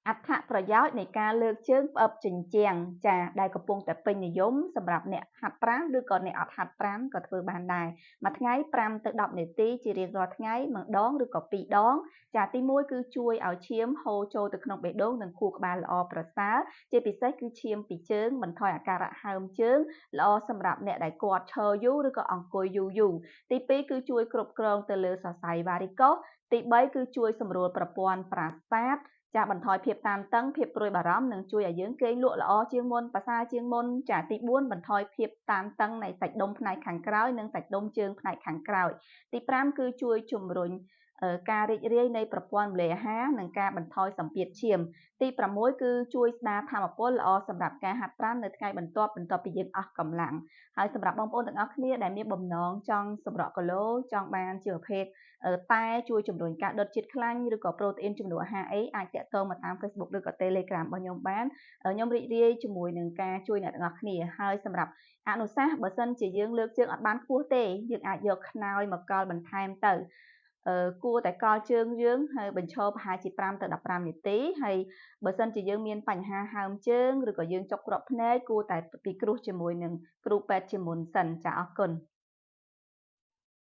អត្ថប្រយោជន៍នៃការលើកជើងផ្អឹបជញ្ជាំងចាដែលកំពុងតែពេញនិយមសម្រាប់អ្នកហាត់ប្រាណឬក៏អ្នកអត់ហាត់ប្រាណក៏ធ្វើបានដែរមួយថ្ងៃ5ទៅ10នាទីជារៀងរាល់ថ្ងៃម្ដងឬក៏2ដងចាទី1គឺជួយឲ្យឈាមហូរចូលទៅក្នុងបេះដូងនិងខួរក្បាលល្អប្រសើរជាពិសេសគឺឈាមពីជើងបន្ថយអាការៈហើមជើងល្អសម្រាប់អ្នកដែលគាត់ឈរយូរឬក៏អង្គុយយូរយូរទី2គឺជួយគ្រប់គ្រងទៅលើសរសៃវ៉ារីកូសទី3គឺជួយសម្រួលប្រព័ន្ធប្រសាទចាបន្ថយភាពតានតឹងភាពព្រួយបារម្ភនិងជួយឲ្យយើងគេងលក់ល្អជាងមុនប្រសើរជាងមុនចាទី4បន្ថយភាពតានតឹងនៃសាច់ដុំផ្នែកខាងក្រោយនិងសាច់ដុំជើងផ្នែកខាងក្រោយទី5គឺជួយជំរុញការរីករាយនៃប្រព័ន្ធរំលាយអាហារនិងការបន្ថយសម្ពាធឈាមទី6គឺជួយស្ដារថាមពលល្អសម្រាប់ការហាត់ប្រាណនៅថ្ងៃបន្ទាប់បន្ទាប់ពីយើងអស់កម្លាំងហើយសម្រាប់បងប្អូនទាំងអស់គ្នាដែលមានបំណងចង់សម្រក់គីឡូចង់បានជាប្រភេទតែជួយជំរុញការដុតជាតិខ្លាញ់ឬក៏ប្រូតេអ៊ីនជំនួសអាហារអីអាចតាក់ទងមកតាម Facebook ឬក៏ Telegram របស់ខ្ញុំបានខ្ញុំរីករាយជាមួយនឹងការជួយអ្នកទាំងអស់គ្នាហើយសម្រាប់អនុសាសន៍បើសិនជាយើងលើកជើងអត់បានខ្ពស់ទេយើងអាចយកខ្នើយមកកល់បន្ថែមទៅគួរតែកល់ជើងយើងហើយបញ្ឈរប្រហែលជា5ទៅ15នាទីហើយបើសិនជាយើងមានបញ្ហាហើមជើងឬក៏យើងចុកគ្រាប់ភ្នែកគួរតែពិគ្រោះជាមួយនឹងគ្រូពេទ្យជាមុនសិនចាអរគុណ។